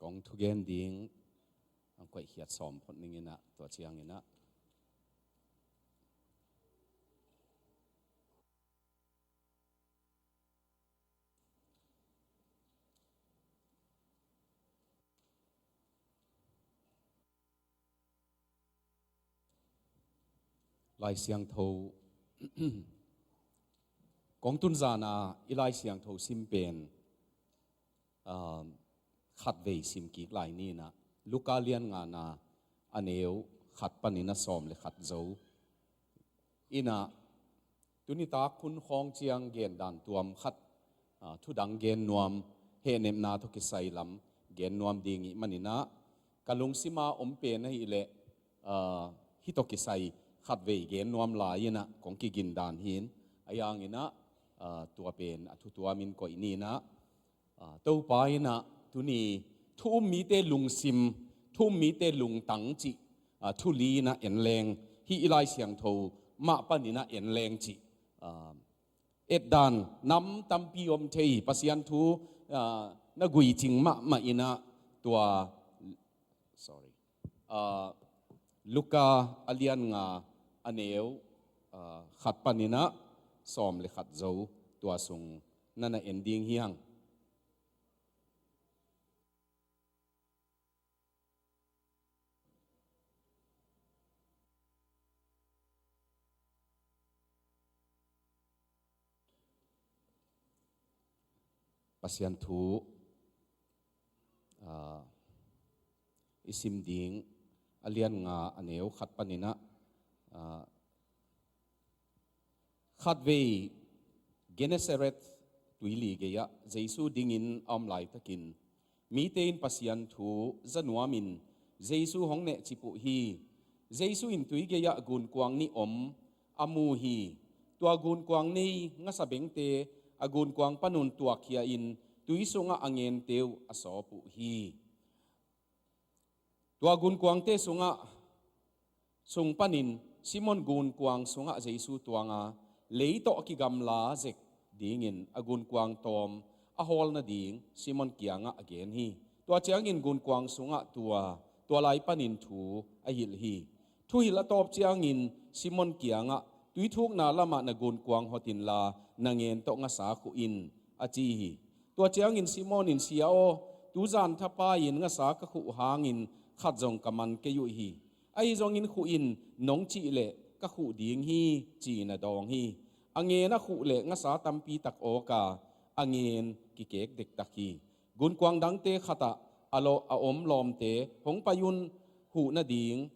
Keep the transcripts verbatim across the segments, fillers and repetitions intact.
Kong thugen ding ang koih khiat sawm phot ning in ah, tua ciang in ah. Lai Siangtho, kong tun zan a i Lai Siangtho sim pen, ah, khatvei sim kik lai ni in ah, Luka lian nga na a neu khat panin a sawm le khat zo in ah, tuni tak hun khawng ciang gen dan tuam khat, ah, thudang gen nuam, hehnepna tawh kisai lam gen nuam ding ih manin ah, ka lungsima om pen ahih leh, ah, hih tawh kisai khatvei gen nuam lai in ah kong kigin dan hi in, a yang in ah, ah, tua pen a thu tuam in koih ni in ah, ah, Topa in ah tuni thu um mite lungsim, thu um mite lungtang cih, ah, thu li in ah en leng, hih i Lai Siangtho mah panin ah en leng cih, ah, et dan nam tampi om thei, Pasian thu, ah, na guicing mahmah in ah tua, sorry, ah, Luka a lian nga a neu, ah, khat panin ah sawm le khat zo, tua sung na na en ding hi hang. Pasian thu, ah, i sim ding a lian nga a neu khat panin ah, ah, khatvei Gennesaret tuili gei-ah Jesu dingin a om laitakin, mite in Pasian thu za nuamin Jesu hong nehcip uh hi. Jesu in tui gei-ah gunkuang nih om a mu hi. Tua gunkuang nei ngasa bengte a gunkuang panun tuakkhia-in tui sungah a ngente uh a sawp uh hi. Tua gunkuangte sungah, sung panin Simon gunkuang sungah Jesu tuanga, lei tawh kigamla zek dingin a gunkuang tawm a hawl nading Simon kiangah a gen hi. Tua ciangin gunkuang sungah tua, tua lai panin thu a hilh hi. Thuhilh a tawp ciangin Simon kiangah, tuithukna lamah na gunkuang hot inla, na ngen tawh ngasa khuh in, a ci hi. Tua ciangin Simon in, Sia aw, tuzan thapai-in ngasa ka khuh hangin khat zong ka man kei uh hi. Ahi zongin khuh in, nong cih leh ka khuh ding hi, ci-in a dawng hi. A ngen a khuh leh ngasa tampi tak awk a, a ngen kikek dektak hi. Gunkuang dangte khatah a lo-, a om lawmte hong pai un, huh nading,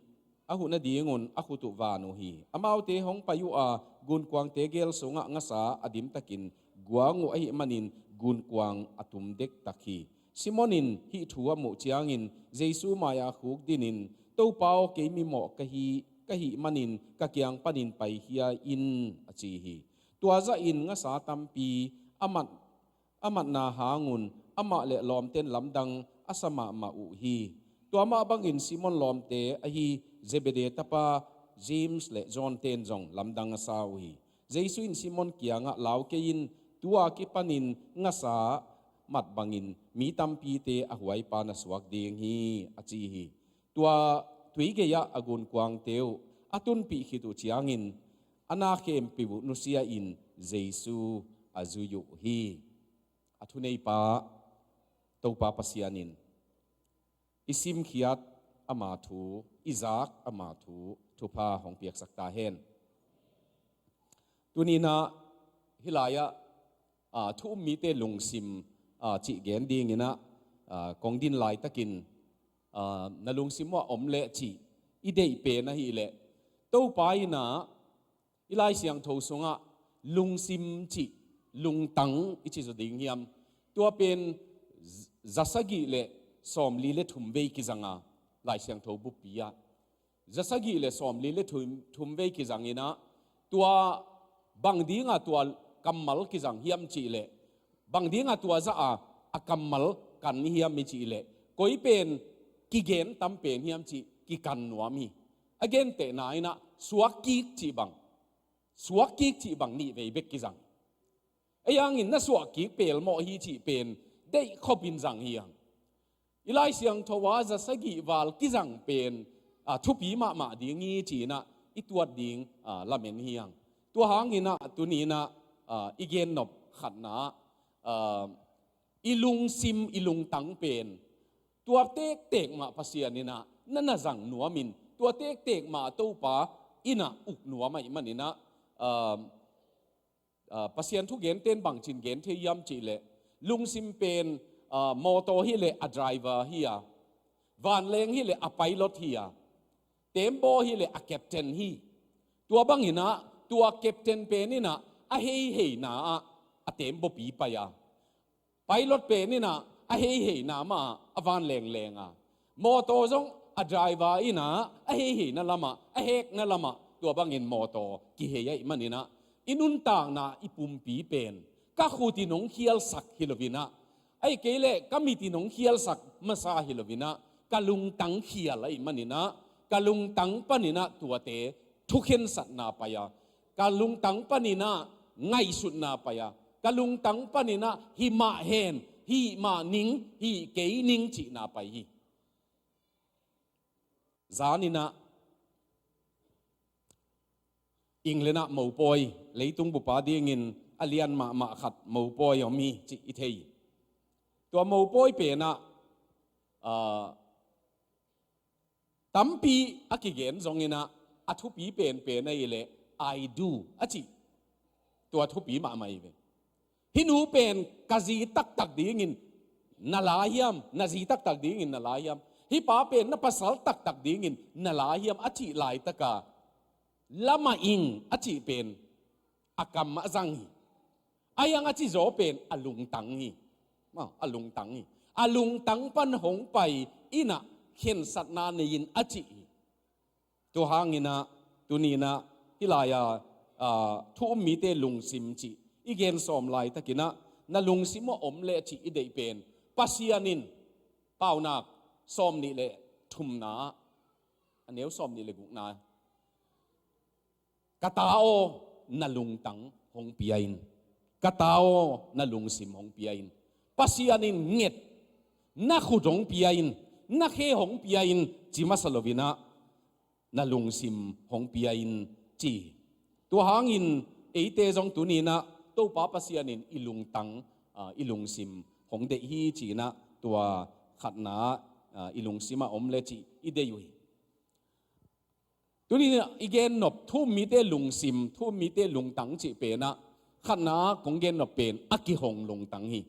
a huh nadingun a khut uh van uh hi. Amaute hong pai uh a, gunkuangte gel sungah ngasa a dimtakin guang uh ahih manin gunkuang a tum dektak hi. Simon in hih thu a muh ciangin Jesu mai-ah khukdinin, Topa aw, kei mimawh ka hi, ka hih manin ka kiang panin paikhia in, a ci hi. Tua zahin ngasa tampi a mat a matna hangun amah le lawmten lamdang a sa mahmah uh hi. Tua mah bangin Simon lawmte ahi Zebedee tapa James le John ten zong lamdang a sa uh hi. Jesu in Simon kiangah, Lau kei in, tu-a kipanin ngasa mat bangin mi tampite a huaipa na suak ding hi, a ci hi. Tua tui gei-ah a gunkuangte uh a tunpih khit uh ciangin a na khempeuh uh nusia-in Jesu a zui uh hi. A thuneipa Topa Pasian in i simkhiat ama thu, i zak ama thu, thupha hong piaksak ta hen. Tuni-in ah hih lai-ah, ah, thu um mite lungsim, ah, cih gen dingin ah, ah, kong din laitakin, ah, na lungsim uh ah om leh cih i deih pen ahih leh, Topa in ah i Lai Siangtho sungah lungsim cih, lungtang i ci zaw ding hiam? Tua pen z-, za sagih le sawmli le thum vei kizang a, Lai Siangtho buppi ah za sagih le sawmli le thum, thum vei kizang in ah, tua bang dinga tua kammal kizang hiam cih leh, bang dinga tua zah a, a kammal kan hiam i cih leh, koi pen kigen tam pen hiam cih kikan nuam hi. A gentehna in ah suak kik cih bang, suak kik cih bang nih vei bek kizang. Ahi hangin na suak kik pelmawh hi cih pen deih khopin zang hi hang. Hih Lai Siangtho ah za sagih val kizang pen, ah, thupi mahmah ding hi ci-in ah i tuat ding, ah, lamen hi hang. Tua hangin ah tuni-in ah, ah, i gennop khatna ah, ah, i lungsim, i lungtang pen tua tektek mah Pasian in ah na na zang nuam in, tua tektek mah Topa in ah uk nuam ahih manin ah, ah, ah, Pasian thugenten bangci-in gen thei hiam cih leh, lungsim pen, ah, mawtaw hi leh a driver hi a, vanleng hi leh a pilot hi a, tembaw hi leh a captain hi. Tua bangin ah tua captain pen in ah a heiheina ah a tembawpi pai a, pilot pen in ah a heiheina mah ah a vanleng leng a, mawtaw zong a driver in ah a heiheina lamah, a hekna lamah tua bangin mawtaw kihei ahih manin ah, i nuntakna, i pumpi pen ka khut in hong khialsak hi loin ah, ahih kei leh ka mit in hong khialsak masa hi loin ah, ka lungtang khial ahih manin ah, ka lungtang panin ah tuate thukhensatna pai a, ka lungtang panin ah ngaihsutna pai a, ka lungtang panin ah hih mah hen, hih mah ning, hih kei ning cihna pai hi. Zanin ah England ah mopawi, leitung bup a dingin a lian mahmah khat mopawi om hi cih i thei. Tua mopawi pen ah, ah, tampi a kigen zongin ah, a thupi penpen ahih leh "I do" a cih, tua thupi mahmah hi ve. "Hih nu pen ka zi taktak dingin na la hiam, na zi taktak dingin na la hiam? Hih pa pen na pasal taktak dingin na la hiam?" a cih laitak a, "La mah ing" a cih pen a kam a zang hi. Ahi hang a cih zaw pen a lungtang hi. Ma, a lungtang hi. A lungtang pan hong pai in ah khensatna nei in a cih hi. Tua hangin ah tuni-in ah hih lai-a, ah, thu um mite lungsim cih i gen sawm laitakin ah, na lungsim ah om leh cih i deih pen, Pasian in Paunak sawmnih le thumna, a neu sawmnih le gukna, "Ka ta aw, na lungtang hong pia in. Ka ta aw, na lungsim hong pia in. Pasian in nget, na khut hong pia in, na khe hong pia in," ci masa loin ah, "Na lungsim hong pia in," ci. Tua hangin eite zong tuni-in ah Topa Pasian in i lungtang, ah, i lungsim hong deih hi ci-in ah, tua khatna, ah, i lungsim ah om leh cih i deih uh hi. Tuni-in ah i gennop thu um mite lungsim, thu um mite lungtang cih pen ah, khatna kong gennop pen a kihong lungtang hi.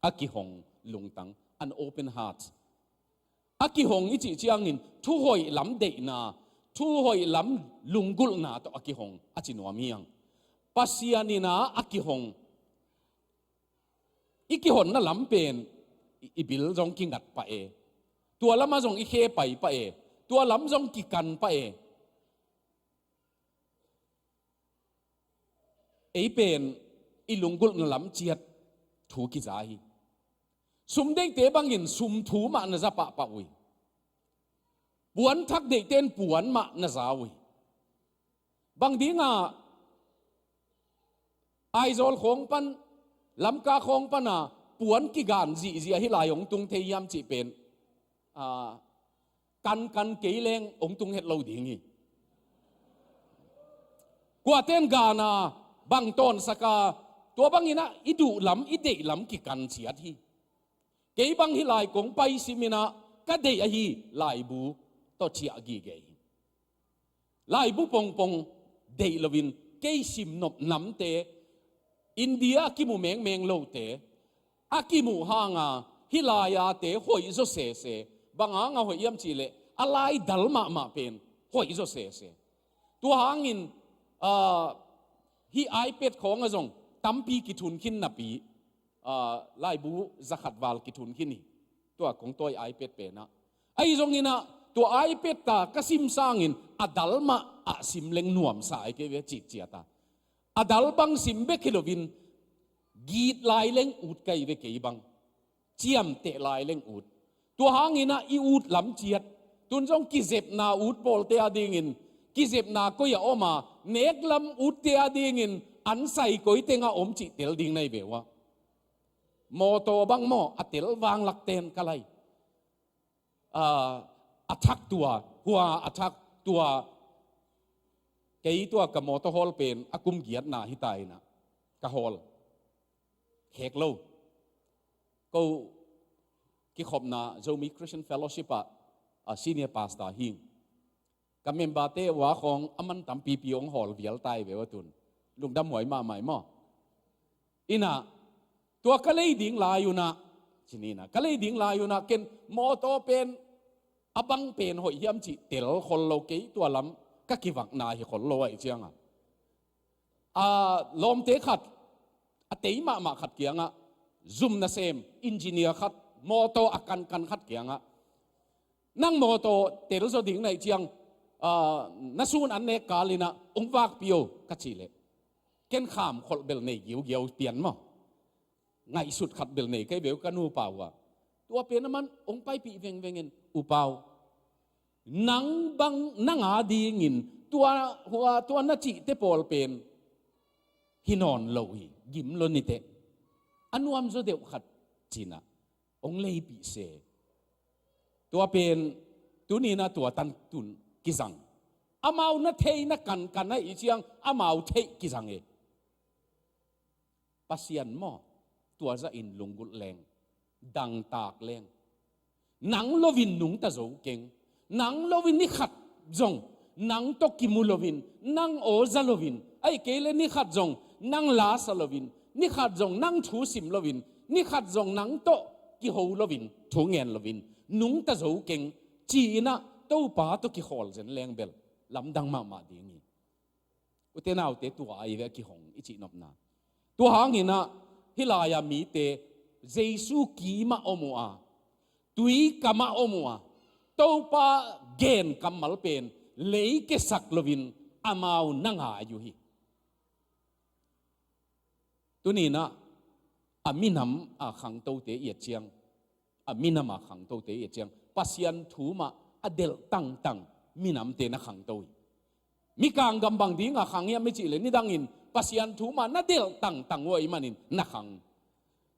A kihong lungtang, an open heart. A kihong i cih ciangin thuhoih lam deihna, thuhoih lam lunggulhna tawh a kihong a ci nuam hi hang. Pasian in ah a kihong, i kihonna lam pen i, i bil zong kingat pah e, tua lamah zong i khe pai pah e, tua lam zong kikan pah e. Ei pen i lunggulhna lam ciat thu kiza hi. Sum deihte bangin sum thu mah na za pahpah uh hi. Puan thak deihte in puan mah na za uh hi. Bang dingah Aizawl khawng pan, Lamka khawng pana puan kigan zihziah hih lai hong tung thei hiam cih pen, ah, kankan kei leng hong tung het lo ding hi. Kuaten gan a, bang tawnsak a, tua bangin ah i duh lam, i deih lam kikan ciat hi. Kei bang hih lai kong pai simin ah ka deih ahi laibu tawh ciah gige hi. Laibu pongpong deih loin kei simnop namte, India a kimu mengmeng lote a kimuh hanga hih lai-ate hoih zaw sese. Bang hanga hoih hiam cih leh a lai dal mahmah pen hoih zaw sese. Tua hangin, ah, hih iPad khawng ah zong tampi kithun khin napi, ah, laibu zakhat val kithun khin hi. Tua kong tawi iPad pen ah. Ahi zongin ah tua iPad ta ka sim sangin a dal mah ah sim leng nuamsa ahi kei ve, cih ciat a. A dal bang sim bek hi loin git lai leng ut ka hi ve kei bang. Ciamteh lai leng ut. Tua hangin ah i ut lam ciat. Tun zong kizepna ut pawlte a dingin, kizepna koi a om a, nek lam utte a dingin an sai koi tengah om cih tel ding na hi ve uh a. Mawtaw bang maw a tel vanglakten ka lai. ah, a thak tua, hua a thak tua, kei tua ka mawtaw hawl pen a kum giatna hi ta inah ka hawl khek lo. Ko kikhopna Zomi Christian Fellowship ah, ah, senior pastor hing. Ka member te ua khawng a man tampipi hong hawl vial tai ve ua tun. Lungdam huai mahmah maw. Inah, tua ka lei ding lai unah, cini inah, ka lei ding lai unah ken mawtaw pen a bang pen hoih hiam cih tel khol lo, kei tua lam ka kivakna hi khol lo ahih cianga, a, lawmte khat, a tei mahmah khat kiangah, zum nasem engineer khat, mawtaw a kankan khat kiangah, nang mawtaw tel zaw ding na hih ciang, a, na sun an nek kal inah hong vakpih o ka cih leh, ken kham kholh bel nei giugiau pian maw. Ngaihsut khat bel nei kei ve uh ka nupa uh ah. Tua pen a man hong paipih vengveng in, U Pa aw, nang bang nang a dingin tua, hua, tua na cihte pawl pen hi nawn lo hi, gim lo niteh. A nuam zaw deuh khat cinah hong leipih se. Tua pen tuni inah tua tan tun kizang. Amau na theih na kankan ahih ciang amau theih kizang e. Pasian maw, tua zahin lunggulh leng, dangtak leng, nang loin nungta zo keng. Nang loin ni khat zong nang tawh kimu loin, nang aw za loin, ahih kei leh ni khat zong nang la sa loin, ni khat zong nang thu sim loin, ni khat zong nang tawh kiho loin, thu ngen loin, nungta zo keng, ci-inah Topa tawh kikhawl zen leng bel lamdang mahmah ding hi. Ute naute, tua ahi ve a kihong i cihnopna. Tua hanginah hih lai-a mite Jesu kimah om uh a, tui kamah om uh a, Topa gen kammal pen lei kesak loin amau na ngai uh hi. Tuni inah a minam a khangtote i et ciang, a minam a khangtote i et ciang, Pasian thu mah a delh tangtang minamte na khangto hi. Mikang gam bang dinga khang hiam i cih leh nidangin Pasian thu mah na delh tangtang uh ahih manin na khang.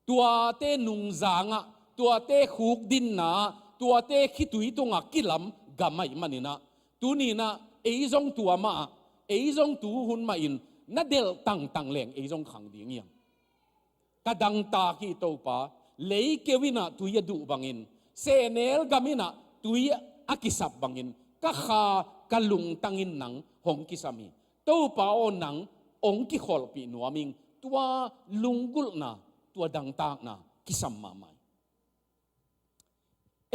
Tuate nungzangah, tuate khukdinna, tuate khitui tungah kilam gam ahih maninah, tuni inah ei zong tua mah ah, ei zong tu hun mahin na delh tangtang leng ei zong khang ding hiam? Ka dangtak hi Topa, leikeu inah tui a duh bangin, sehnel gam inah tui a kisap bangin, ka kha, ka lungtang in nang hong kisam hi. Topa aw, nang hong kikholhpih nuam ing. Tua lunggulhna, tua dangtakna kisam mahmah hi.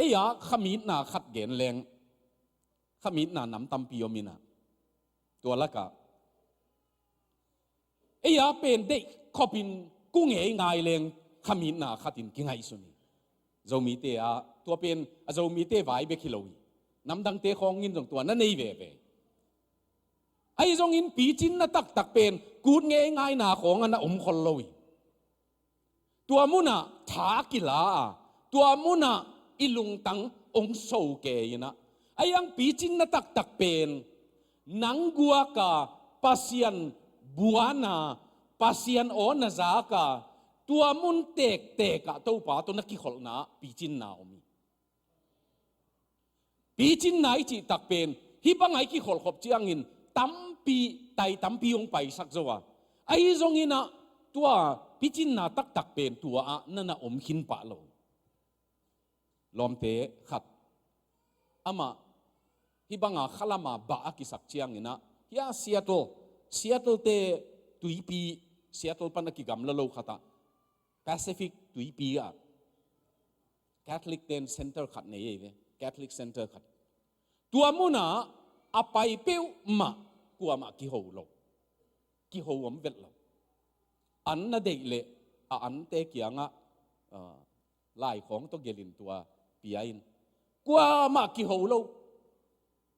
Ei-a khamitna khat gen leng, khamitna nam tampi om inah, tua lakah ei-a pen deih khopin ku ngeingai leng khamitna khatin kingaihsun hi. Zomite ah tua pen a Zomite vai bek hi lo hi. Namdangte khawngin zong tua na nei veve. Ahi zongin picinna taktak pen kut ngeingaina khawngah na om khol lo hi. Tua munah tha kila a, tua munah i lungtang hong so kei inah, a iang picinna taktak pen nang guaka Pasian buana, Pasian aw na zaka, tua mun tektekah Topa tawh na kikholhna picinna om hi. Picinna i cih takpen hih bangah i kikholhkhop ciangin tampi, tai tampi hong paisak zo a, ahi zonginah tua picinna taktak pen tua ah na na om khin pah lo. Lawmte khat amah hih banga khalama bah a kisak cianginah, hia Seattle, Seattle te tuipi, Seattle pan a kigamla lo khatah Pacific tuipi ah Catholic ten center khat nei ei ve, Catholic center khat. Tua munah a pai peuhmah kuamah kiho lo, kiho om vet lo. An na deih leh a ante kiangah, ah, laikhawng tawh gelhin tua pia in, kuamah kiho lo.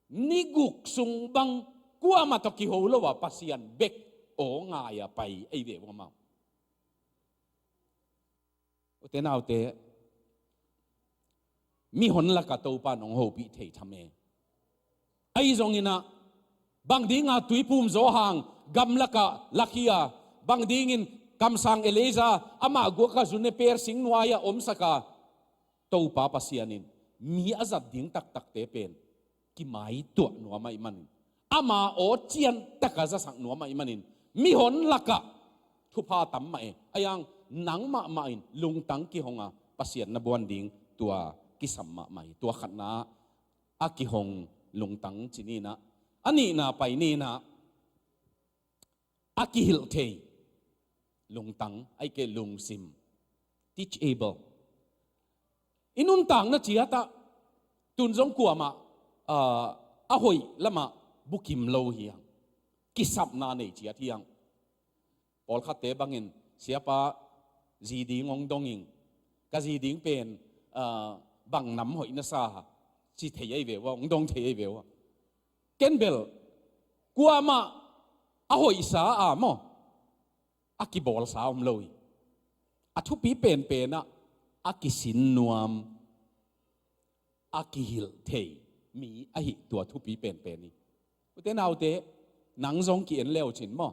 Ni guk sung bang kuamah tawh kiho lo a Pasian bek aw ngai a pai ei ve uh amau. Ute naute, mihon lakah Topa nong hopih thei tham e. Ahi zonginah bang dinga tuiphum zawhang gamlakah lakhia, bang dingin kamsang Elijah amah guakah juniper sing nuai-ah omsaka, Topa Pasian in mi a zat ding taktakte pen kimaituah nuam ahih manin, ama aw ciantak a zasak nuam ahih manin, mihon lakah thupha tam mah e. Ahi hang nang mahmah in lungtang kihong a Pasian na buan ding tua kisam mahmah hi. Tua khatna a kihong lungtang ci ni in ah, a nihna pai ni in ah, a kihilh thei lungtang, ahih kei leh lungsim, teachable. I nuntakna ciat ah tun zong kuamah, ah, a hoih lamah bukim lo hi hang, kisapna nei ciat hi hang. Pawlkhatte bangin, "Siapa, zi ding hong dong ing, ka zi ding pen, ah, bang nam hoih na sa?" ci thei ahi ve ua, hong dong thei ahi ve ua. Ken bel kuamah a hoihsa a maw, a kibawlsa om lo hi. A thupi penpen ah a kisin nuam, a kihilh thei mi ahi tua thupi penpen hi. Ute naute, nang zong ki-en le uh cin maw.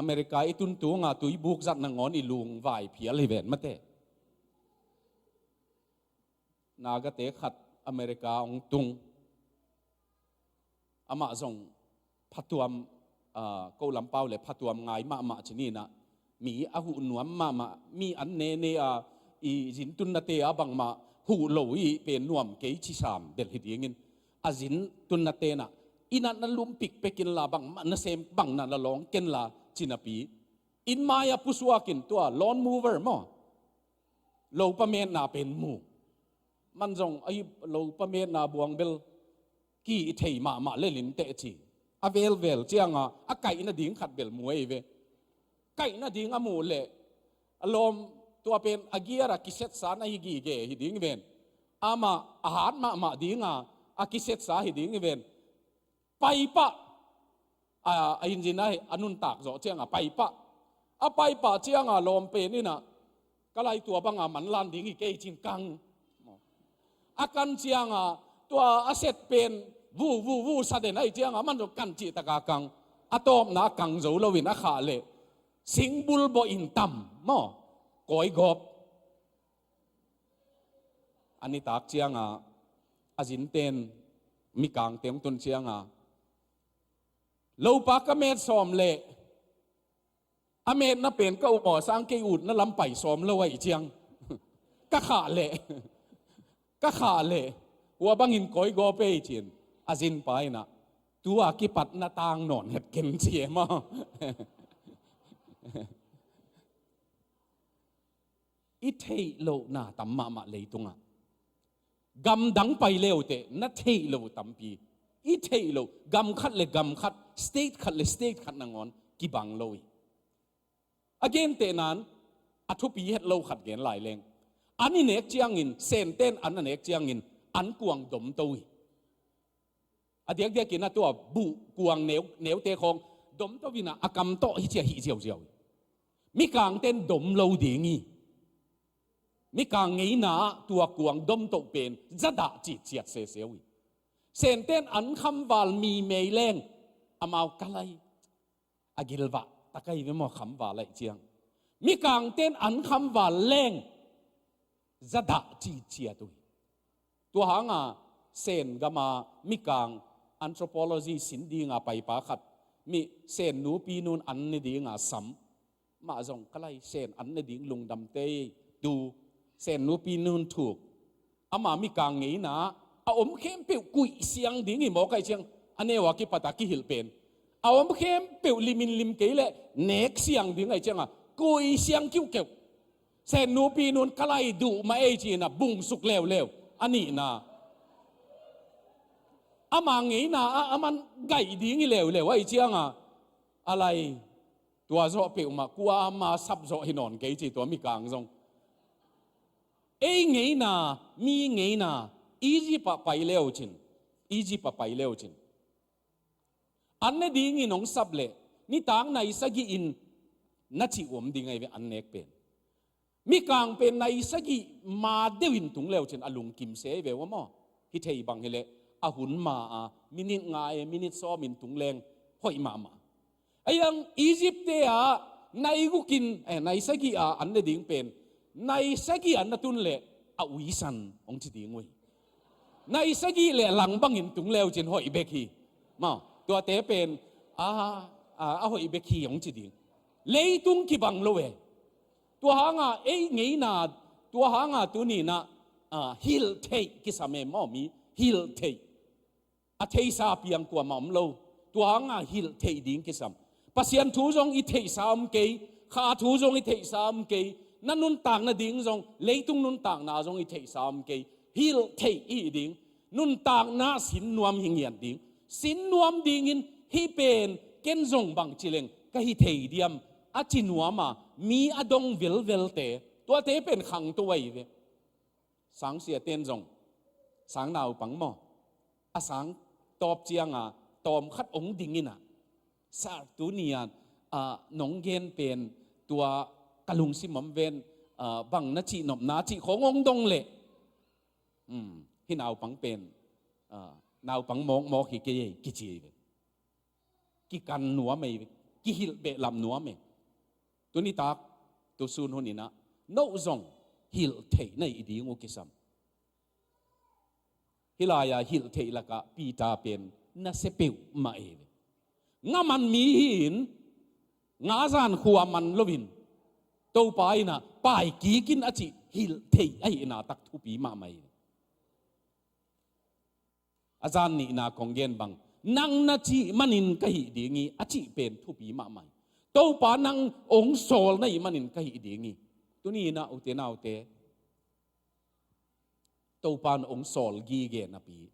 America i tun tung a tuibuk zat nangawn i lungvai phial hi ven mate. Nagate khat America hong tung. Amah zong phatuam, ah, ko lampau le phatuam ngai mahmah ci ni in ah, mi a huh nuam mahmah, mi an nene a, i zin tunnate a bangmah huh lo i pen nuam kei ci sam bel hi dingin, a zin tunnate in ah, "I natna lumpik pek inla, bangmah nasem bang na la lawng kenla," ci napi, inn mai-ah pusuakin tua lawn mower maw, lopa metna pen mu. Man zong ahi, lopa metna buang bel ki-i thei mahmah lel inteh ci. A velvel ciang a, a kaih nading khat bel mu ahi ve. Kaih nading a muh leh, a lawm, tua pen a gear a kisetsa na hi gige hi ding ven. Amah a hat mahmah ding a, a kisetsa hi ding ven. Paipah, a, a engine a, a nuntak zawh ciang a paipah. A paipah ciang a lawm pen in ah, "Ka lai, tua bang a manlan ding hi kei," ci-in kang. A kan ciang a tua a set pen vu vu vu sa den ahih ciang a, man zong kan cihtak a kang. A tawpna a kang zo lo in a khah leh singbul bawh in tam maw, kawigawp. A nitak ciang a, a zinten, mikangte hong tun ciang a, "Lopa, ka met sawm leh, a metna pen ka um aw sang kei utna lam pai sawm lo ahih ciang, ka khah leh, ka khah leh, hua bangin kawigawp ei," ci-in a zinpa in ah, "Tua kipat na tang nawn het ken," ci e maw. I theih lohna tam mahmah leitungah. Gamdang pai le uh teh na theih loh tampi. I theih loh, gam khat le gam khat, state khat le state khat nangawn kibang lo hi. A gentehna in, a thupi het lo khat gen lai leng. An i nek ciangin, Senten an a nek ciangin, an kuang domto hi. A diakdiakin a tua buh kuang neu, neute khawng domto in ah, a kam tawh hi ci a hih ziauziau hi. Mikangten dom lo ding hi. Mikang ngeina ah tua kuang domto pen zadah citciat seseu hi. Senten an khamval mimei leng, amau, "Ka lai, a gilvah tak ahi ve maw khamval ahih ciang." Mikangten an khamval leng zadah citciat uh hi. Tua hang a Sen gam a mikang anthropology sin ding a paipa khat, mi Sen nupi nun an ne ding a sam. Amah zong, "Ka lai, Sen an ne ding lungdam tei tu, Sen nupi nun thuk." Ama mikang ngeina ah a om khempeuh kuih siang ding hi mawk ahih ciang, a neu a kipat a kihilh pen, a om khempeuh limin lim kei leh nek siang ding ahih ciang a, kuih siang kiuhkeuh. Sen nupi nun, "Ka lai, duh mah ei," ci-in a bungsuk leuleu. A nihna, ama ngeina ah a man gaih ding hi leuleu ahih ciang a, "A lai, tua zawh peuhmah kuama sap zawh hi nawn kei," ci tua mikang zong. Ei ngeina, mi ngeina, Egypt ah pai le uh cin, Egypt ah pai le uh cin, an ne dingin hong sap leh nitak nai sagih in na cih uh om ding ahi ve, an nek pen. Mikang pen nai sagih ma deuh in tung le uh cin a lungkim se ahi ve uh a maw. Hi thei bang hi leh a hun ma a, minit nga e, minit sawm in tung leng hoih mahmah. Ahi hang Egypt-te ah nai guk in, eh, nai sagih a an ne ding pen, nai sagih an na tun leh a uisan hong ci ding uh hi. Nai sagih le lang bangin tung leu cin hoih bek hi. Maw, tuate pen a, a, a hoih bek hi hong ci ding. Leitung kibang lo e. Tua hanga ei ngeina, tua hanga tuninah a, hilh theih kisam e maw, mi hilh theih. A theihsa piang kuamah om lo. Tua hanga hilh theih ding kisam. Pasian thu zong i theihsa om kei, kha thu zong i theihsa om kei, na nuntak nading zong, leitung nuntakna zong i theihsa om kei. Hilh theih i hi ding. Nuntakna sin nuam hi ngiat ding. Sin nuam dingin hih pen ken zong bang ci leng ka hi thei diam, a ci nuama mi a dong velvelte, tuate pen khangto ahi ve. Sangsiaten zong, sang naupang maw, a sang tawp cianga tawm khat hong dinginah, sa tuni-a, a, nong gen pen tua ka lungsim om ven, a, bang na cih nopna cih khong hong dong leh, um, hih naupang pen, a, naupang mawkmawk hi kei ei kici ei ve. Kikan nuam ei ve, kihilh behlap nuam ei. Tunitak, tusun huninah noh zong hilh theih na hih ding uh kisam. Hih lai-a hilh theih lakah Peter pen nasia peuhmah ei ve. Nga man mi hi-in, nga zankhua man loin, Topa innah pai kikin a cih hilh theih ahihna tak thupi mahmah ei ve. A zan nihna kong gen bang, nang na cih manin ka hih ding hi a cih pen thupi mahmah hi. Topa nang hong sawl na hih manin ka hih ding hi. Tuni innah ute naute, Topa in hong sawl gige napi,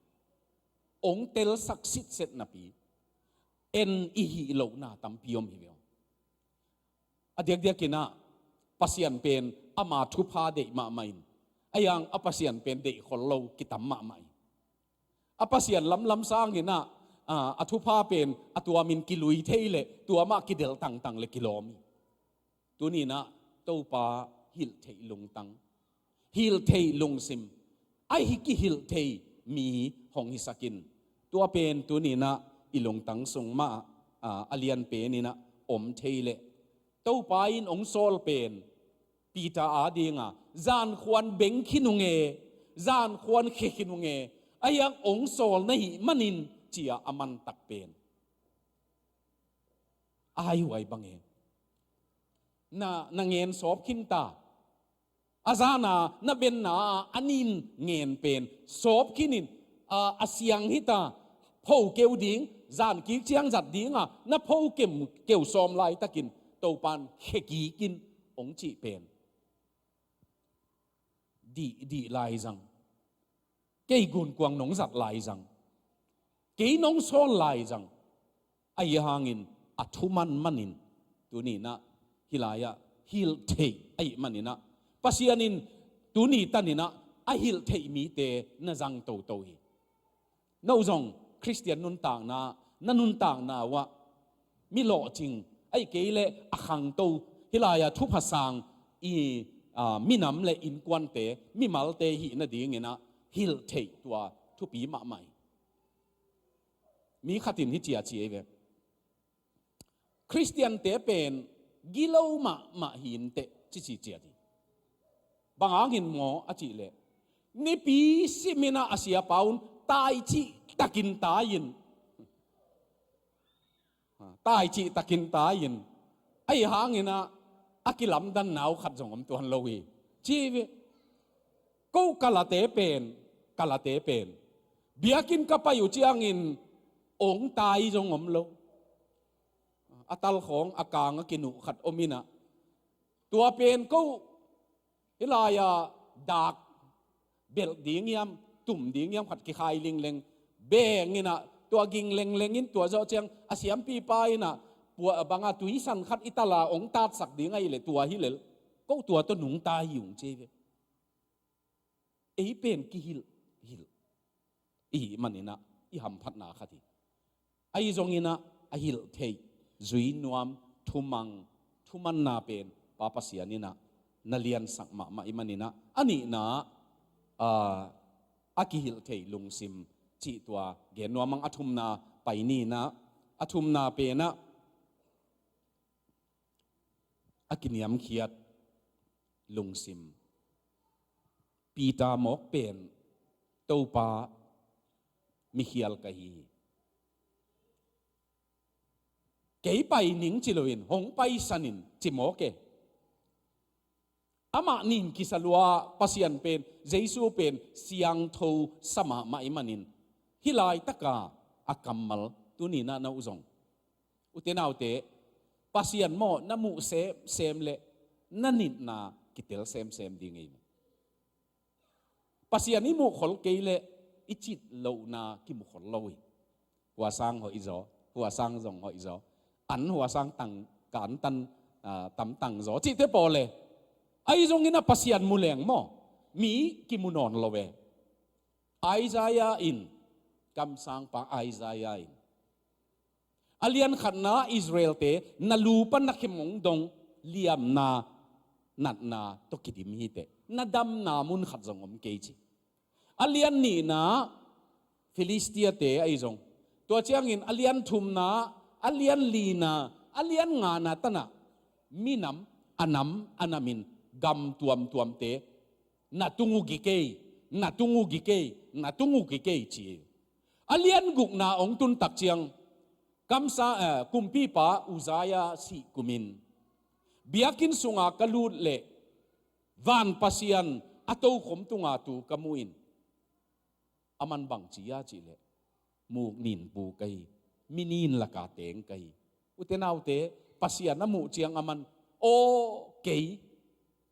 hong telsak sitset napi, en i hih lohna tampi om hi ve aw. A diakdiakinah Pasian pen ama thupha deih mahmah in, a yang a Pasian pen deih khol lo kitam mahmah in, a Pasian lamlam sanginah, a, a thupha pen a tuamin kilui thei le tuamah kidelh tangtang le kilawm hi. Tuninah Topa hilh theih lungtang, hilh theih lungsim, a hi kihilh thei mi hong hisakin. Tua pen tuninah i lungtang sung mah, a, a lian peninah om thei leh, Topa in hong sawl pen Peter adinga, zankhuan beng khin ung e, zankhuan khia khin ung e, a hiang hong sawl na hih manin, ci-a a mantak pen. Ai huai bang e. Na, na ngen sawp khin ta. A zana na benna a nin ngen pen sawp khinin, a, a siang hita, pho keu ding, zan kik ciang zat dinga na pho kem keu sawm laitakin Topan khia kikin hong cih pen dih, dih lai zang. Kei gunkuang nong zat lai zang, kei nong sawl lai zang, ahi hangin a thuman manin tuninah hih lai-ah hilh theih ahih maninah Pasian in tuni taninah a hilh theih mite na zang toto hi. No zong Khristian nuntakna, na nuntakna uhah mi lawhcing, ahih kei leh a khangto, hih lai-a thupha sang i, a, minam le innkuante, mimalte hih nadinginah hilh theih tua thupi mahmah hi. Mi khatin hih cia ci ei ve. Khristiante pen gilo mahmah hi inteh, cici ciat hi. Bang hangin maw a cih leh, nipi siminah a siapa un taici takin tai-in, taici takin tai-in, ahi hanginah a kilamdanna uh khat zong om tuan lo hi. Ci ve, ko kalate pen, kalate pen, biakinn ka pai uh ciangin ong tai zong om lo. A talkhawng a kang a kinuh khat om inah, tua pen ko hih lai-a dak belh ding hiam, tum ding hiam khat kikhai lingleng, benginah tua ging lengleng in tua zawh ciang a siampipa inah pua banga tuisan khat i tala ong tatsak ding ahih leh tua hi lel, ko tua tawh nungta hi ung ci ve. Ei pen kihilh, hilh i hih maninah i hamphatna khat hi. Ahi zonginah a hilh theih, zui nuam, thumang, thumanna pen Pa Pasian inah na liansak mahmah i maninah, a nihna, a, a kihilh theih lungsim cih tua gen nuam ang. A thumna pai ninah, a thumna penah a kiniamkhiat lungsim. Peter mawk pen Topa, mikhial ka hi hi. Kei pai ning ci loin hong paisan in ci mawk e. Amah nin kisa lua, Pasian pen, Jesu pen siangtho sa mahmah ahih manin hih laitaka a kammal tuni-in ah na uh zong, ute naute, Pasian maw na muh semsem leh na nitna kitel semsem ding ei maw? Pasian i muhkhol kei leh i cih lohna kimukhol lo hi. Huasang hoih zaw, huasang zong hoih zaw. An huasang tang, ka an tan, ah, tam tang zaw cihte pawl e. Ahi zongin ah Pasian mu leng maw, mi kimu nawn lo e. Isaiah in, kamsangpa Isaiah in, a lian khatna Israelte na lu pan na khem hong dong liamna, natna tawh kidim hi teh, na damna mun khat zong om kei ci. A lian nihna Filistiate ahi zong, tua ciangin a lian thumna, a lian lina, a lian ngana tanah minam a nam a namin gam tuamtuamte na tung uh gi kei, na tung uh gi kei, na tung uh gi kei ci. A lian gukna hong tun tak ciang, kamsa, eh, kumpipa Uzziah sih kumin biakinn sunga ka lut leh van Pasian a tokhom tunga tu ka mu in, aman bang ci a cih leh, muk nin pu ka hi, mi nin laka teng ka hi. Ute naute, Pasian a muh ciang aman, aw, kei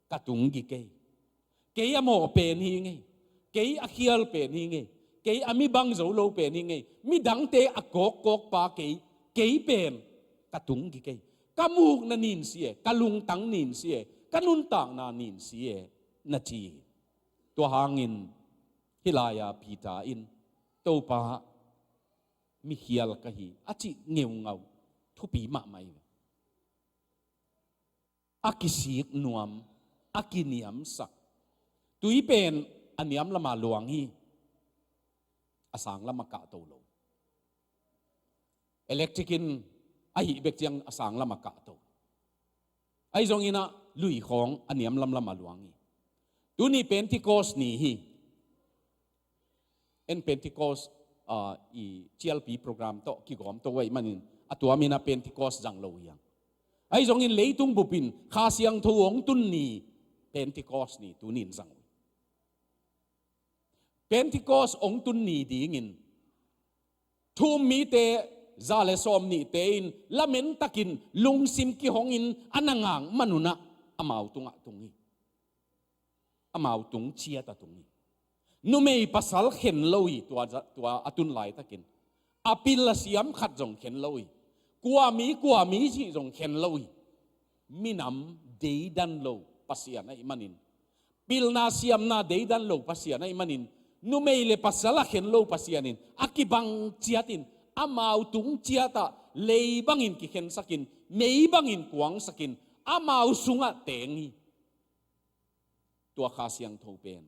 ka tung gi kei. Kei a mawh pen hi ngei. Kei a khial pen hi ngei. Kei a mi bang zo lo pen hi ngei. Midangte a kawkkawkpa kei, kei pen ka tung gi kei. Ka mukna nin si e, ka lungtang nin si e, ka nuntakna nin si e, na ci hi. Tua hangin hih lai-a Peter in, Topa, mikhial ka hi, a cih ngeungau thupi mahmah hi. A kisik nuam, a kiniamsak. Tui pen a niam lama luang hi, a sang lama kahto lo. Electric in a hih bek ciang a sang lama kahto. Ahi zongin ah lui khawng a niam lamlama luang hi. Tuni Pentecost ni hi. En Pentecost, ah, i cialpi program tawh kigawm to ahih manin a tuamin ah Pentecost zang lo hi hang. Ahi zongin leitung bupin Kha Siangtho hong tun ni, Pentecost ni tuni in zang uh hi. Pentecost hong tun ni dingin thu-um mite za le sawm nihte in lamen takin lungsim kihongin a na ngak man un ah amau tungah tung hi. Amau tung ciat a tung hi. Numei pasal khen lo hi, tua, tua a tun laitakin. A pil a siam khat zong khen lo hi. Kua mi, kua mi cih zong khen lo hi. Minam deidan lo Pasian ahih manin, pilna siamna deidan lo Pasian ahih manin, numei le pasal a khen lo Pasian in a kibang ciatin, amau tung ciatah lei bangin kikhensakin, mei bangin kuangsakin, amau sungah teng hi. Tua Kha Siangtho pen,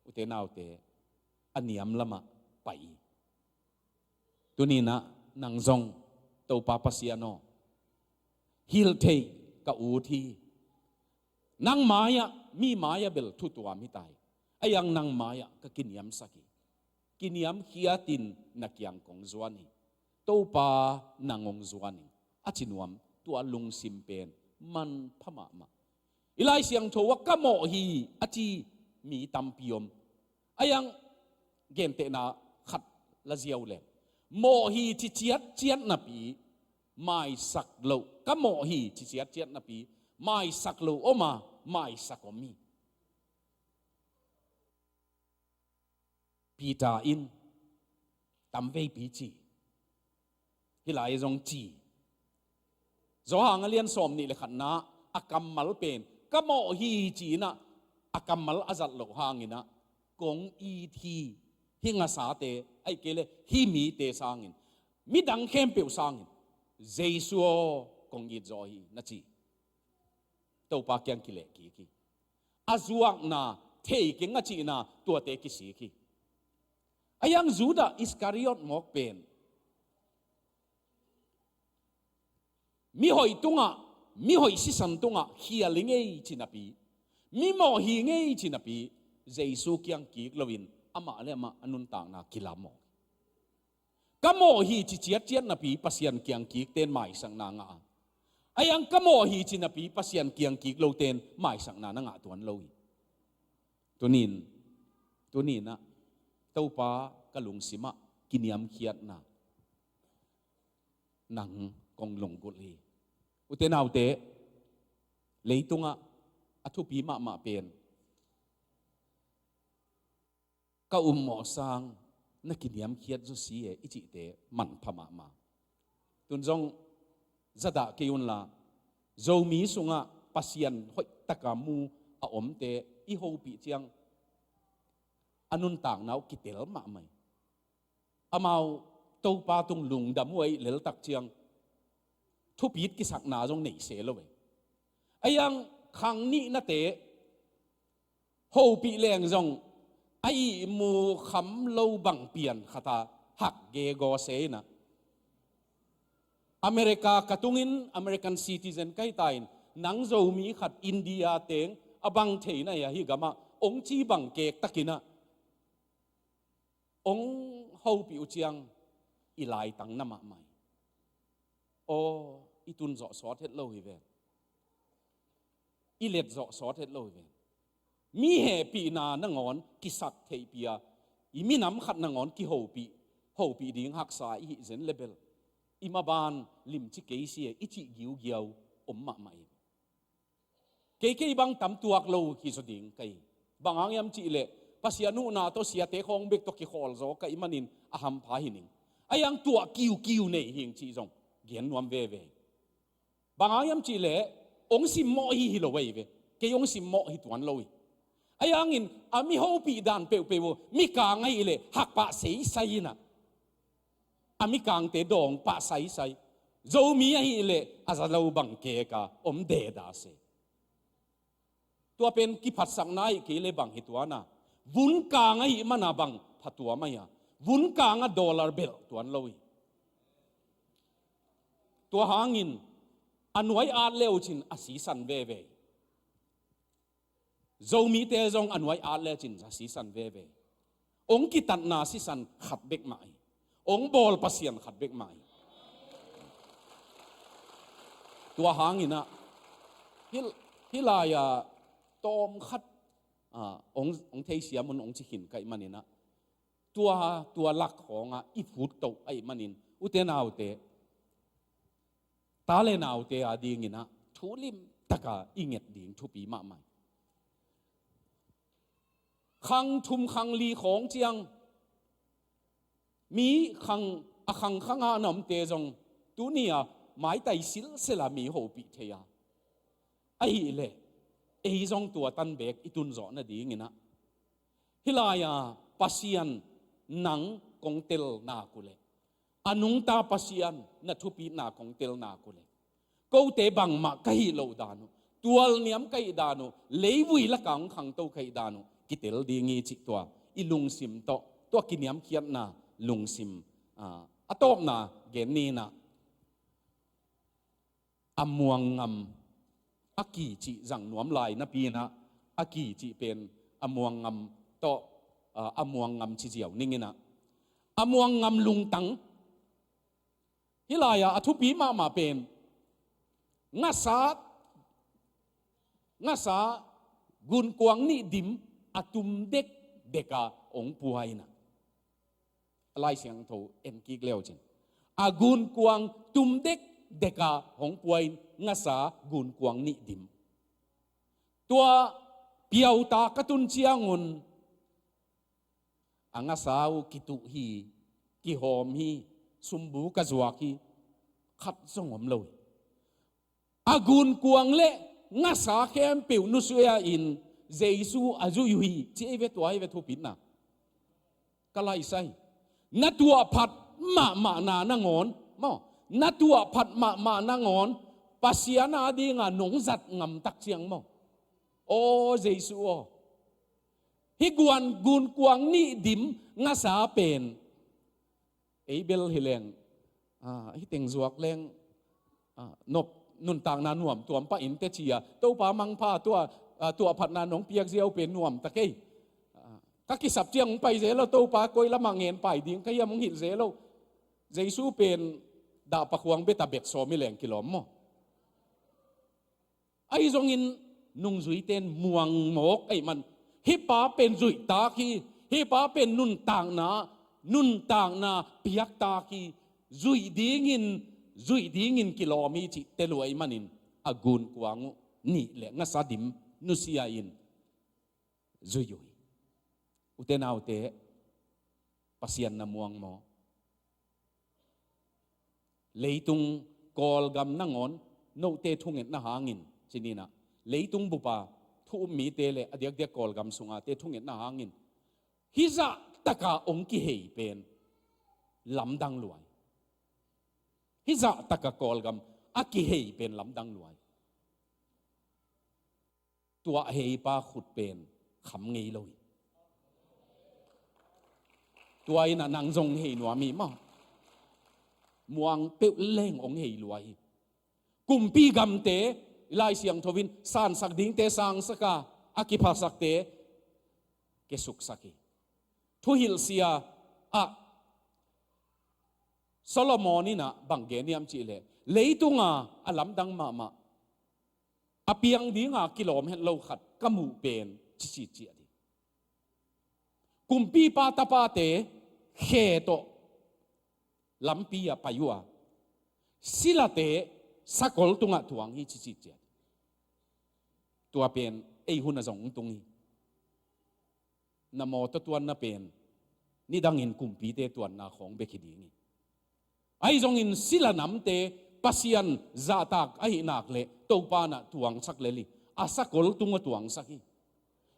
ute naute, a niam lamah pai hi. Tuni-in ah nang zong, Topa Pasian aw, hilh theih ka ut hi. Nang mai-ah, mi mai-ah bel thu tuam hi ta hi. Ahi hang nang mai-ah ka kiniamsak hi. Kiniamkhiatin na kiang kong zuan hi. Topa, nang hong zuan hi, a ci nuam, tua lungsim pen manpha mahmah. I Lai Siangtho ah ka mawh hi a ci mi tampi om. Ahi hang gentehna khat la ziau leng, mawh hi ci ciatciat napi maisak loh, ka mawh hi ci ciatciat napi maisak loh om a, maisak om hi. Peter in tam veipi ci, hih lai zong ci. Johan a lian sawm nih le khatna a kammal pen ka mawh hi ci-in ah a kammal a zat loh hangin ah, kong it hi, hih ngasate, ahih kei leh hih mite sangin, midang khempeuh sangin, Jesu aw, kong it zaw hi, na ci. Topa kiang kileh kik hi. A zuakna, thei keng a cihna, tuate kisik hi. Ahi hang Judah Iskariot mawk pen, mihoih tungah, mihoih sisan tungah khial hi ngei ci napi, mi mawh hi ngei ci napi, Jesu kiang kik loin amah le amah a nuntakna kilam aw. Ka mawh hi ci ciatciat napi Pasian kiang kik ten maisakna ngah a, aiang ka mawh hi ci napi Pasian kiang kik lo ten maisakna na ngah tuan lo hi. Tunin, tuninah Topa ka lungsimah kiniamkhiatna nang kong lunggulh hi. Ute naute, leitungah a thupi mahmah pen ka ummawh sang na kiniamkhiat zaw si e i cihte manpha mahmah. Tun zong zadah kei unla, Zomi sungah Pasian hoihtaka mu a omte i hopih ciang a nuntakna uh kitel mahmah hi. Amau Topa tung lungdam uh a ih leltak ciang thupit kisakna zong nei se lo e. Aiang khang nihnate hopih leng zong a ihmu kham lo bang pian khata hak gegaw se inah, America ka tungin American citizen ka hita in, nang Zomi khat India teng a bang theina hi a, hih gamah ong ci bang kektakinah ong hopih uh ciang i laitang na mahmah hi. Aw, i tun zawh sawt het lo hi ven. I let zawh sawt het lo hi ven. Mi hehpihna nangawn kisak theihpih a, i minam khat nangawn kihopih, hopih ding haksa i hih zen le bel i maban limci kei si e i cih giugiau om mahmah hi. Kei kei bang tam tuak lo hi zaw ding ka hi. Bang hang hiam cihleh Pasian huhna tawh siate khawng bek tawh kikhawl zaw ka hih manin a hampha hi ning. Aiang tuah kiukiu nei hing cih zong gen nuam veve hi. Bang hang hiam cihleh ong simmawh hi hi lo ahi ve. Kei ong simmawh hi tuan lo hi. Aiangin a mi hopih dan peuhpeuh uh mikang ahihleh hakpah seisai inah, a mikangte dawngpah saisai. Zomi ahihleh a za lo bang keka om deda se. Tua pen kiphatsakna ahi kei le bang hi tuana, vunkang ahi mana bang phatuam ahi a, vunkang a dollar belh tuan lo hi. Tua hangin a nuai at le uh cin a sisan veve hi. Zomite zong a nuai at le cin a sisan veve hi. Ong kitatna sisan khat bek mah hi. Ong bawl Pasian khat bek mah hi. Tua hanginah hih, hih lai-a tawm khat, ah, ong, ong theisiam un ong ci khin ka hih maninah tua, tua lak khawngah i phuttoh ahih manin ute naute, ta le naute a dinginah thu limtaka i nget ding thupi mahmah hi. Khang thum khang li khawng ciang mi khang, a khang khangah a na omte zong tuni-a maitai silsela mi hopih thei a, ahihleh ei zong tua tan bek i tunzawh nadinginah hih lai-a Pasian nang kong tel nak uh leh, a nungta Pasian na thupitna kong tel nak uh leh, kote bangmah ka hih loh dan uh, tualniam ka hih dan uh, leivui lakah hong khangto ka hih dan uh kitel ding hi cih tua i lungsim tawh, tua kiniamkhiatna lungsim, ah, a tawpna gen ninah, a muanngam a ki cih zang nuam lai napi inah, a ki cih pen a muanngam tawh, ah, a muanngam ci ziau ninginah, a muanngam lungtang. Hih lai-a a thupi mahmah pen ngasa, ngasa gunkuang nih dim a tum dekdeka hong pua inah, a Lai Siangtho en kik le uh cin, a gunkuang tum dekdeka hong pua in ngasa gunkuang nih dim. Tua piauta ka tun ciangun a ngasa uh kituh hi, kihawm hi, sumbu ka zuak hi, khat zong om lo hi. A gunkuang le ngasa khempeuh nusia in Jesu a zui uh hi ci ei ve. Tua hi ve thupitna. Ka laisai, na tuahphat mahmahna nangawn maw, na tuahphat mahmah nangawn Pasian a dinga nong zat ngamtak ciang maw, aw Jesu aw, hih guan gunkuang nih dim ngasa pen ei bel hi leng, ah, hih teng zuak leng, ah, nop, nuntakna nuam tuam pah in teci a, Topa mangpha tua, ah, tuahphatna nong piak ziau pen nuam ta kei. Ka kisap ciang hong pai zel lo, Topa koi lamah ngen pai ding ka hiam hong hilh zel lo. Jesu pen dahpa khuang beta bek sawm i leng kilawm maw? Ahi zongin nungzuite in muang mawk ahih man, hih pa pen zuihtak hi, hih pa pen nuntakna, nuntakna piaktak hi, zuih dingin, zuih dingin kilawm hi cih tel uh ahih manin a gunkuang uh nih le ngasa dim nusia in zui uh hi. Ute naute, Pasian na muang maw? Leitung Kawlgam nangawn note thungetna hangin, ci ni in ah, leitung bupa thu um mite le a diakdiak Kawlgam sungate thungetna hangin hih zah taka hong kihei pen lamdang lua hi. Hih zah taka Kawlgam a kihei pen lamdang lua hi. Tua a heipa khut pen kham ngei lo hi. Tua in ah nang zong hei nuam hi maw? Muang peuh leng hong hei lua hi. Kumpi gamte, Lai Siangtho in sansak dingte sangsak a, a kiphasakte kesuksak hi. Thuhilhsia ah Solomon in ah bang gen hiam cih leh, leitunga a lamdang mahmah, a piang dinga kilawm het lo khat ka muh pen, ci ci ciah ding. Kumpipa tapate khe tawh lampi ah pai uh a, silate sakol tungah tuang hi, ci ci ciah ding. Tua pen ei hun a zong tung hi. Na mawtaw tuanna pen nidangin kumpite tuanna khawng bek hi ding hi. Ahi zongin sila namte Pasian zahtak ahih nak leh Topa in ah tuangsak lel hi. A sakol tungah tuangsak hi.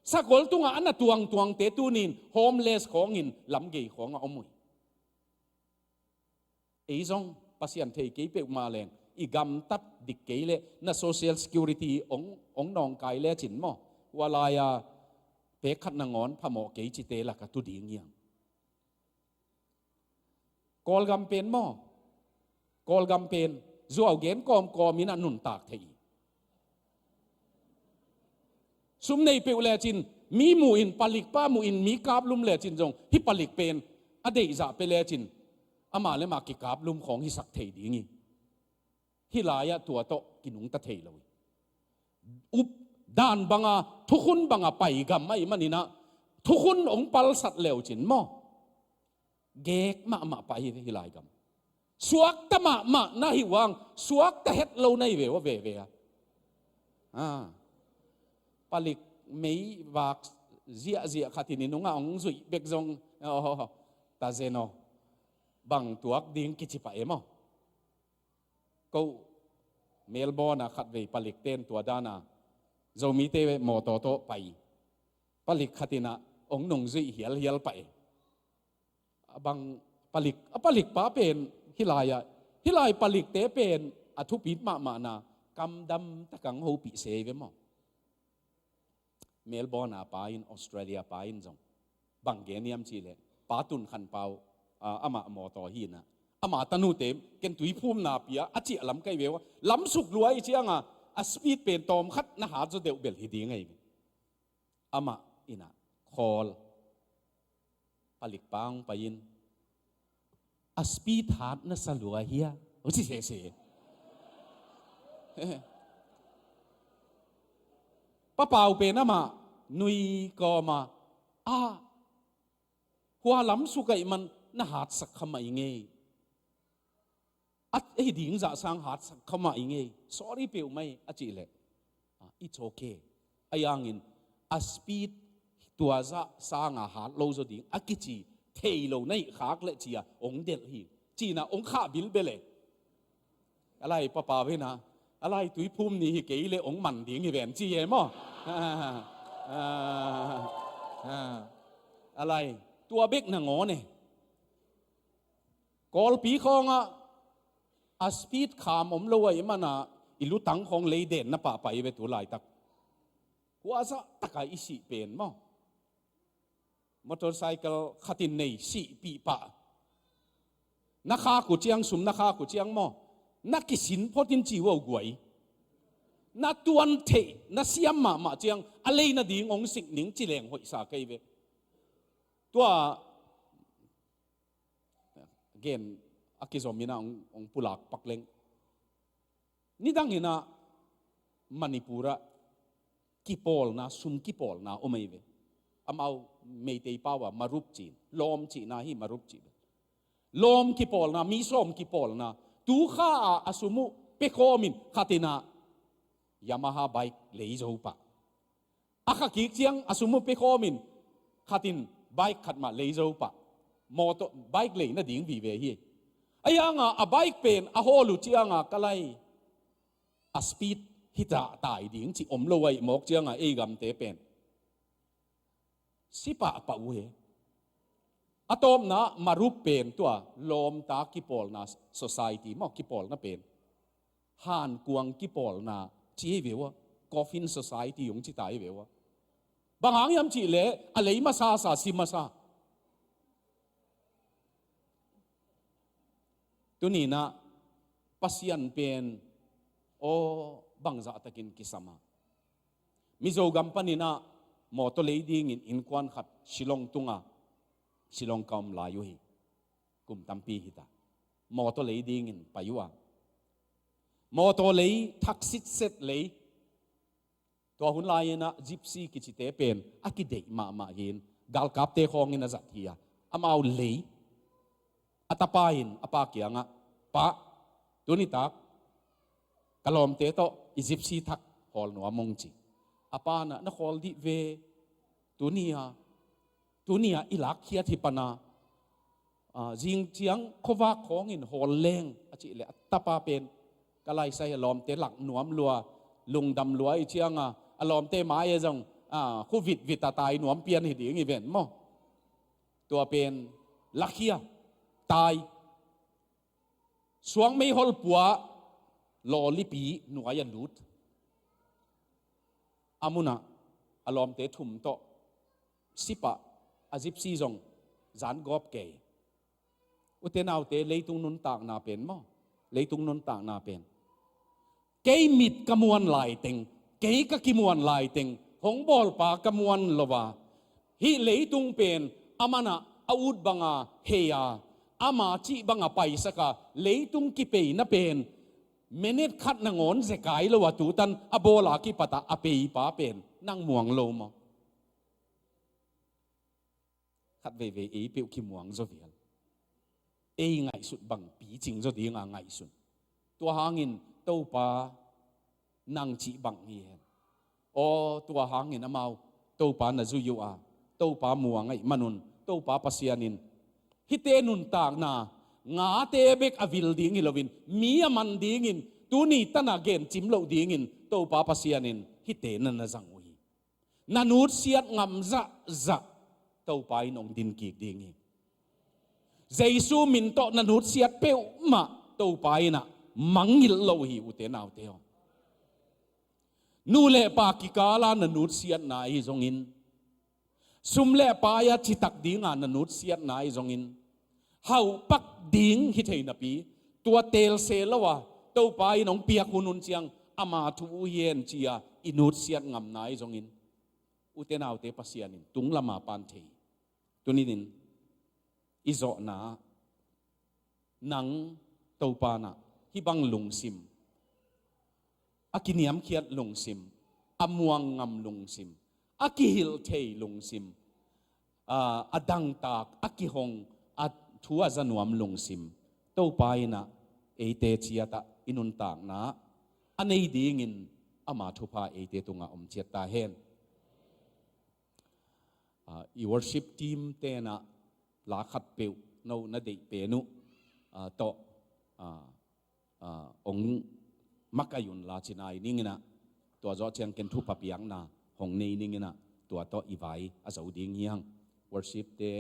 Sakol tungah a na tuangtuangte tuni in homeless khawngin lamgei khawngah om uh hi. Ei zong Pasian thei kei peuhmah leng i gamtat dik kei leh na social security hong, hong nawngkai lecin maw, hua lai-a pek khat nangawn phamawh kei cite lakah tu ding hi hang. Kawlgam pen maw, Kawlgam pen zuau gen kawmkawm in a nuntak thei hi. Sum nei peuh lecin, mi muh in, palikpa muh in, mi kaplum lecin zong, hih palik pen a deihzah pia lecin, amah le amah kikaplum khawng hisak thei ding hi. Hih lai-ah tua tawh kinungta thei lo hi. Up dan banga, thukhun banga pai gam ahih manin ah, thukhun hong palsat leucin maw, gek mahmah pah hi, hih lai gam. Suakta mahmah na hi uh hang, suakta het lo na hi ve uh a, veve a. Ah. Palik meivak ziahziah khat in i nungah hong zuih bek zong, oh, ta zen aw. Bang tuak ding kici pah e maw. Ko Melbourne ah khatvei palikte in tua dan a Zomite mawtaw tawh pai. Palik khat in ah hong nungzuih hialhial pah e. A bang palik, a palikpa pen hih lai-ah, hih lai palikte pen a thupit mahmahna, kamdam tak a hong hopih se hi ve maw. Melbourne a pa in, Australia pa in zong bang gen hiam cih leh, Pa Tun Khan Pau, ah, amah mawtaw hi in ah, ama tanute ken tuiphumna pia a ciah lam ka hi ve uh a, lamsuk lua ahih ciangin a speed pen tawmkhat na hat zaw deuh bel hi ding ahi ve. Amah in ah khawl, palikpa hong pai in, "A speed hat na sa lua hia?" hong ci sese. Pa Pau pen amah nui kawm a, "Ah, hua lamsuk ahih man na hatsak kha mah ing ei. A, ei ding zah sang hatsak kha mah ing ei. Sorry peuhmah ei," a cih leh, "Ah, it's okay. Ahi hangin a speed tua zah sanga hat lo zaw ding a kici thei lo na hih khak leh," ci-a hong delh hi. Ci-in ah hong khah bilbel e. A lai Pa Pau in ah, "A lai tuiphum ni hi kei leh hong man ding hi ven," ci hi e maw. A lai tua bek nangawn e. Kawlpi khawngah a speed kham om lo ahih man ah i lutang khawng lei den na pahpah hi ve tu laitak. Hua zah tak a i sih pen maw. Motorcycle khat in nei sihpih pah. Na khak uh ciang, sum na khak uh ciang maw, na kisin phot in ci uh a, guai. Na tuan theih, na siam mahmah ciang a lei nading hong sik ning ci leng hoihsa kei ve. Tua gen a kizom in ah hong, hong pulak pak leng. Nidang in ah Manipur ah kipawlna, sum kipawlna om ahi ve. Amau Meitei pau ah marup ci-in, lawm cihna hi, marup cih ve. Lawm kipawlna, mi sawm kipawlna. Tu kha ah a sum uh pia khawm in khat in ah Yamaha bike lei zo pah. A kha kik ciang a sum uh pia khawm in khat in bike khat mah lei zo pah. Motor bike lei nading vive hi. A hiang ah a bike pen a hawl uh ciang ah ka lai a speed hi ta tai ding cih om lo ahih mawk ciang ah ei gamte pen si pahpah uh hi. A tawpna marup pen tua lawmta kipawlna, society maw, kipawlna pen hankuang kipawlna ci hi ve ua, coffin society hong ci ta hi ve ua. Bang hang hiam cih leh a lei masa sa, si masa. Tuni in ah Pasian pen aw bangzah takin kisam a, Mizo gam panin ah mawtaw lei dingin innkuan khat Shillong tung a, Shillong ka om lai uh hi. Kum tampi hi ta. Mawtaw lei dingin pai uh a, mawtaw lei thak sitset lei. Tua hun lai-in ah Gypsy kicite pen a kideih mahmah hi-in, galkapte khawngin a zat hi a, amau lei. A tapa in a pa kiangah, "Pa, tuni tak ka lawmte tawh i Gypsy thak hawl nuam ung," ci. A pa in ah, "Na khawl dih ve, tuni a, tuni a i lakkhiat hi pan a, ah, zing ciang khuavak khawngin hawl leng," a cih leh a tapa pen ka laisai a lawmte lak nuam lua, lungdam lua i ciang a, a lawmte mai-ah zong, ah, khu vitvit a tai nuam pian hi ding hi ven maw. Tua pen lakhia, tai, suang meihol pua, lawlipi nuai a lut. A mun ah a lawmte thum tawh si pah, a Gypsy zong zan gawp kei. Ute naute, leitung nuntakna pen maw, leitung nuntakna pen kei mit ka muan laiteng, kei ka kimuan laiteng, hong bawlpa ka muan lo a, hih leitung pen aman ah a ut banga hei a, ama cih banga paisak a, leitung kipeina pen minute khat nangawn zekai lo a, tutan a bawl a kipat ah a peipa pen nang muang lo maw? Khat veivei ei peuh kimuang zaw vial. Ei ngaihsut bang picing zaw dinga ngaihsun. Tua hangin Topa nang cih bang hi hen. Aw, tua hangin amau Topa na zui uh a, Topa muang ahih manun, Topa Pasian in hihte nuntakna, ngate bek a vil ding hi loin, mi a man dingin, tuni tan a gen cim loh dingin Topa Pasian in hihte na na zang uh hi. Na nutsiat ngam zahzah Topa in hong din kik ding hi. Jesu min tawh na nutsiat peuhmah Topa in ah mangngilh lo hi, ute naute aw. Nu le pa kikala na nutsiatna ahi zongin, sum le pai a citak dinga na nutsiatna ahi zongin, hauhpak ding hi thei napi, tua teel se lo a, Topa in hong piak hun hun ciang ama thu uh hi hen ci-a i nutsiat ngamna ahi zongin, ute naute, Pasian in tung lama pan thei. Tuni-in i zawhna ah nang Topa in ah hih bang lungsim, a kiniamkhiat lungsim, a muang ngam lungsim, a kihilh thei lungsim, a, a dangtak, a kihong, a thu a za nuam lungsim, Topa in ah eite ciat ah i nuntakna ah a nei dingin ama thupha eite tungah om ciat ta hen. Ah, i worship team ten ah la khat peuh no na deih pen uh, ah, tawh, ah, ah, hong makaih un la ci-in ah, tua zawh ciang ken thupha piakna hong nei ning in ah, tua tawh i vai a zo ding hi hang. Worship te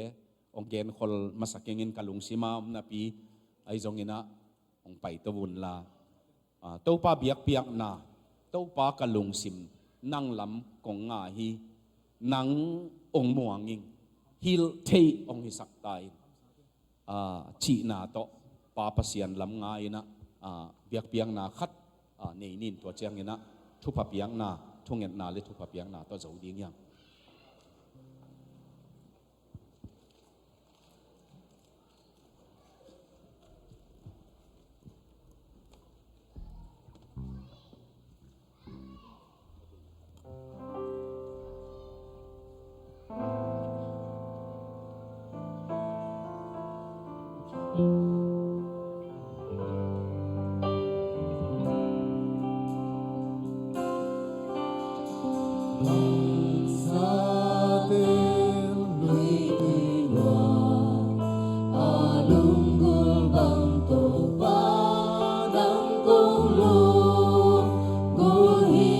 hong genkhol masa keng in, ka lungsim a om napi ahi zongin ah hong paito un la. Ah, Topa biakpiakna, Topa ka lungsim nang lam kong ngai hi, nang hong muang ing, hilh thei hong hisak ta in, ah, cihna tawh Pa Pasian lam ngai in ah, ah, biakpiakna khat, ah, nei ni in, tua ciangin ah thupha piakna, thungetna le thupha piakna tawh zo ding hi hang. Sate luitui lua a lunggulh bang Topa nang kong lunggulh hi.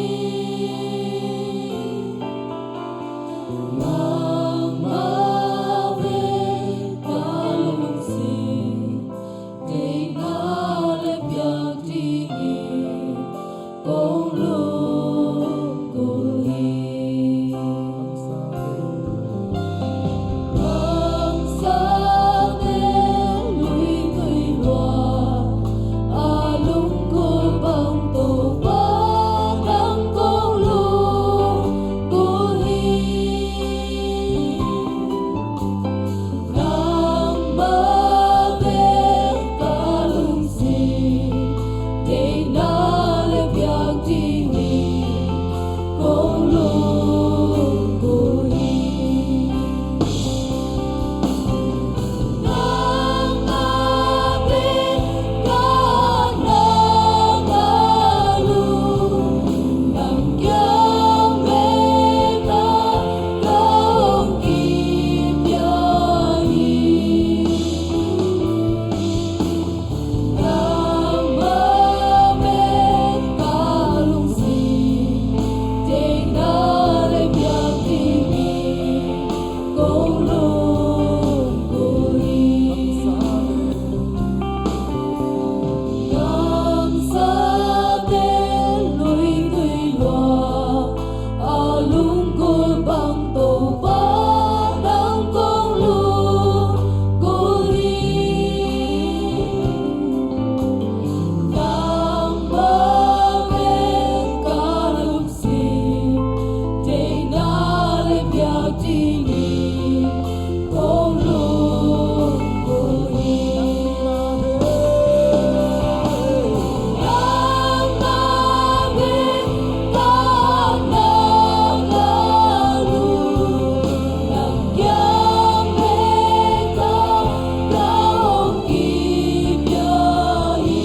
Nangmah bek ka lungsim, deihna le piak ding hi. Kong lunggulh hi. Kamsate luitui lua a lunggulh bang Topa nang kong lunggulh hi. Nangmah bek ka lungsim, deihna le piak ding hi. Kong lunggulh hi. Nangmah bek ka na ka lung, nang kiang bek ka hong kipia hi. Nangmah bek ka lungsim, deihna le piak ding hi. Kong lunggulh hi. Kamsate luitui lua a lunggulh bang Topa nang kong lunggulh hi. Nangmah bek ka lungsim, deihna le piak ding hi. Kong lunggulh hi. Nangmah bek ka na ka lung, nang kiang bek ka hong kipia hi.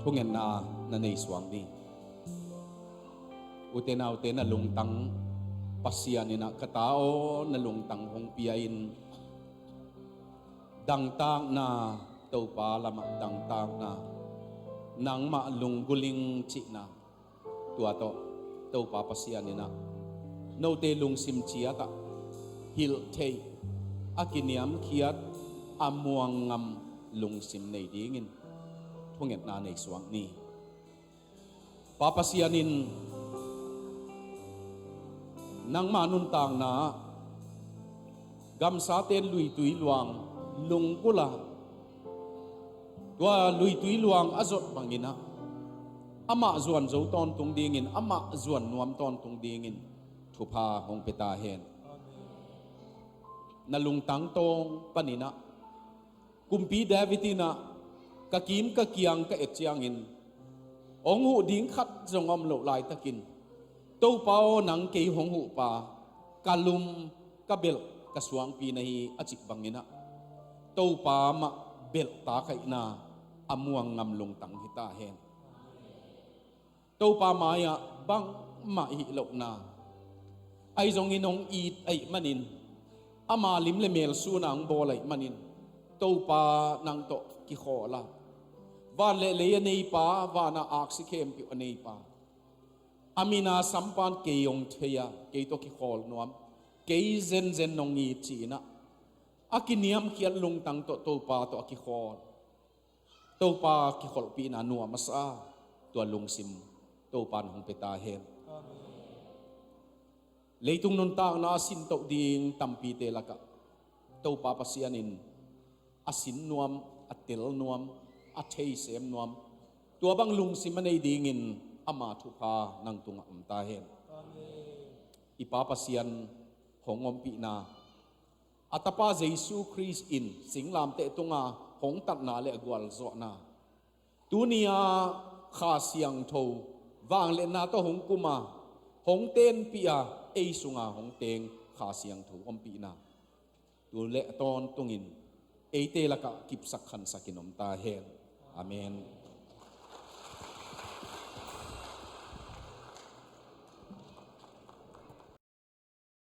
Thungetna na nei suak ni. Ute naute, na lungtang Pasian in ah, ka ta aw, na lungtang hong pia in. Dangtakna, Topa lamah dangtakna, nangmah lunggulh ing cihna, tua tawh Topa Pasian in ah note lungsim ciat ah hilh theih, a kiniamkhiat, a muang ngam lungsim nei dingin thungetna nei suak ni. Pa Pasian in nangma nuntakna ah gamsate luitui luang lunggulh a, tua luitui luang a zot bangin ah, amah zuan zo tawntung dingin, amah zuan nuam tawntung dingin thupha hong pia ta hen. Na lungtang tawng panin ah, Kumpi David in ah, ka kim ka kiang ka et ciangin, hong huh ding khat zong a om loh laitakin, Topa aw, nang kei hong huhpa, ka lum, ka belh, ka suangpi na hi, a cih bangin ah, Topa mah belh takaihna a muang ngam lungtang hi ta hen. Topa mai-ah bangmah hih lohna, ahi zongin hong it ahih manin, ama lim le mel sun a hong bawl ahih manin, Topa nang tawh kikhawl a, van le lei a neipa, vanah aksi khempeuh a neipa, a min a sampan kei hong thei a, kei tawh kikhawl nuam, Kei zenzen nong it ci-in ah, a kiniamkhiat lungtang tawh Topa tawh a kikhawl, Topa kikholhpihna nuam a sa, tua lungsim Topa in hong pia ta hen. Leitung nuntakna a sintoh ding tampite lakah Topa Pasian in a sin nuam, a tel nuam, a theisem nuam, tua bang lungsim a nei dingin ama thupha nang tungah om ta hen. I Pa Pasian hong ompihna, a Tapa Jesu Khrist in singlamteh tunga hong tatna le a gualzawhna, tuni-a Kha Siangtho vangliatna tawh hong kuma, hong tenpih a, ei sunga hong teng Kha Siangtho ompihna, tu le a tawntungin eite lakah kipsak khansakin om ta hen. Amen.